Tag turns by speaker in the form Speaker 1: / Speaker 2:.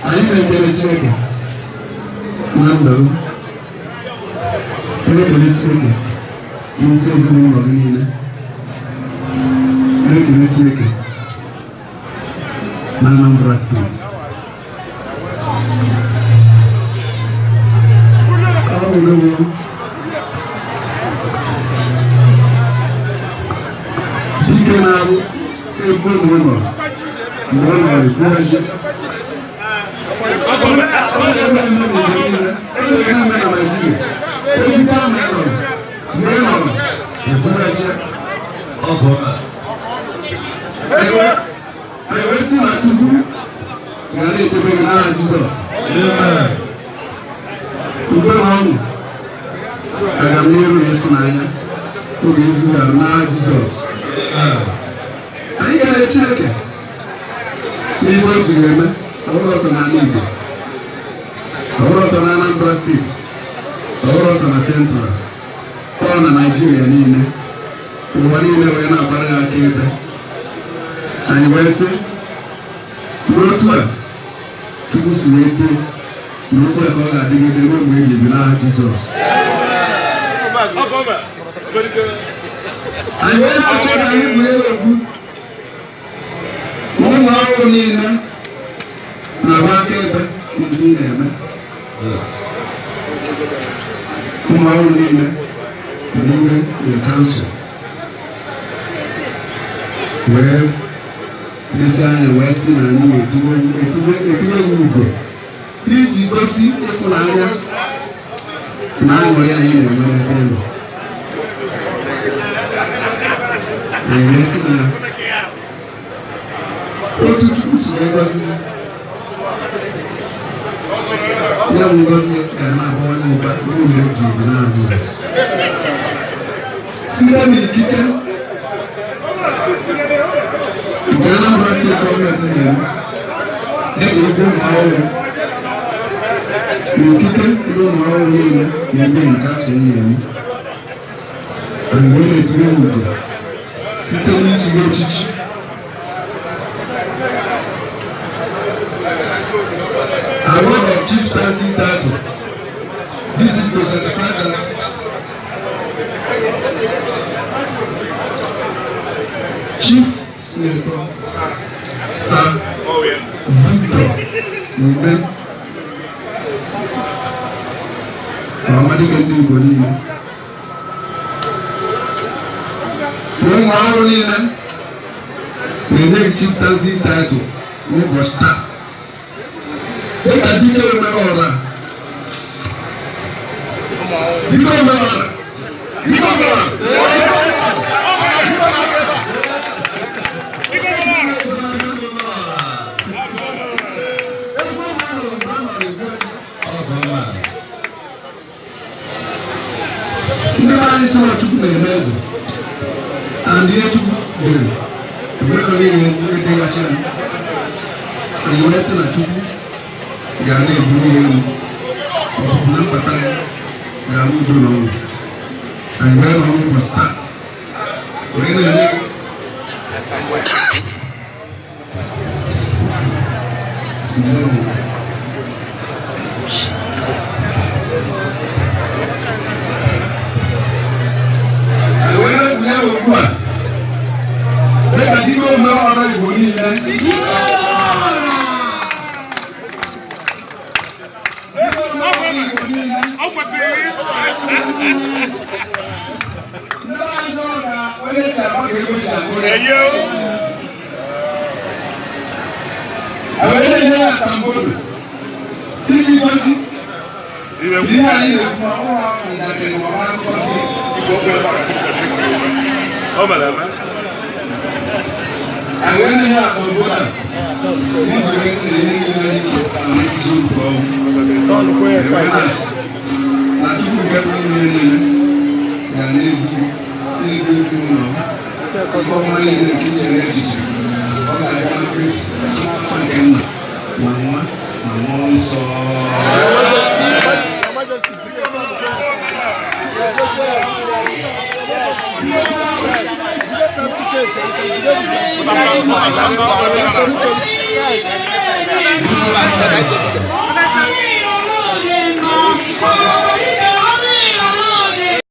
Speaker 1: Anyị na-ekele Chineke na ndụ m, na-ekele Chineke n'isi ezinụlọ m niile, na-ekele Chineke na Anambra Steeti. Ọ bụ n'ugwu dike na-abụ ebe ụlọ mgbe ọ nọrọ ekwughachi. Anyị gara Chineke n'ihe o jiri eme ọhụrụ ọsọ n'ala Igbo, ọhụrụ ọsọ na Anambra Steeti, ọhụrụ ọsọ na Central, ọ na Naịjirịa niile, ụwa niile wee na-agbara ya aka ebe. Anyị wee sị n'otu a Chukwu si wee tee n'otu a ka ọ ga-adịgide ruo mgbe ebighị ebi n'aha Jizọs. Anyị wee na-achọ ka anyị bụ elu okwu ụmụ ọrụ niile na-agba aka ebe ndị na-eme. Ụmụ ọrụ niile n'ime the council wee lechaa anya wee sị na anyị etinye ugo iji gosi ịfụnanya na aṅụrị anyị na-enwe n'ebe ị nọ. Anyị wee sị na otu Chukwu si wee gọzi ya bụ ngọzi ga na-abawanye ụba ruo mgbe ebighị ebi n'aha Jizọs. Site n'ikike nke Anambra Steeti gọọmenti na-eme dịka ebe ụmụ ọhụrụ na ikike ndị ụmụ ọhụrụ niile na-eme nke afọ na-eme, anyị wee na-etinye ugo site n'iji gị echichi award of chieftaincy title. This is to certify that Chief Senator Sir Victor Umbe Ọhamadike ndị Igbo niile ụmụ ọrụ niile na-enye gị chieftaincy title n'ụbọchị taa dịka dike omere ọra, dike omere ọra, dike omere ọra. Ndị be anyị sị na Chukwu na-eme eze and ihe Chukwu dere enweghị onye ga-edeghachi ya. Anyị wee sị na Chukwu ga na-ebuli ya elu, ọpụpụ na mbata ya ga-abụ udo na ọṅụ. Anyị wee nọ n'ụbọchị taa wee na-enye anyị wee na-ebuli ya ugbu a dịka dike ome ọrụ Igbo niile. Ndị anyị chọrọ ka onye si agba ka ego si agụ ya. Wee na-enye ya asambodo iji gosi ihe anyị na-ekwu ma ọ njakịrị ma ọ akụkọ Anyị wee na-enye asambodo a iji wee sị na ihe niile anyị chọpụtara na nkuzi nke ọnwụ na Chukwu nke pụrụ ime niile ga niile nke chere echiche, ọ ga-abịa na mmezu n'afa nke Nna na Nwa na Mmụọ Nsọ.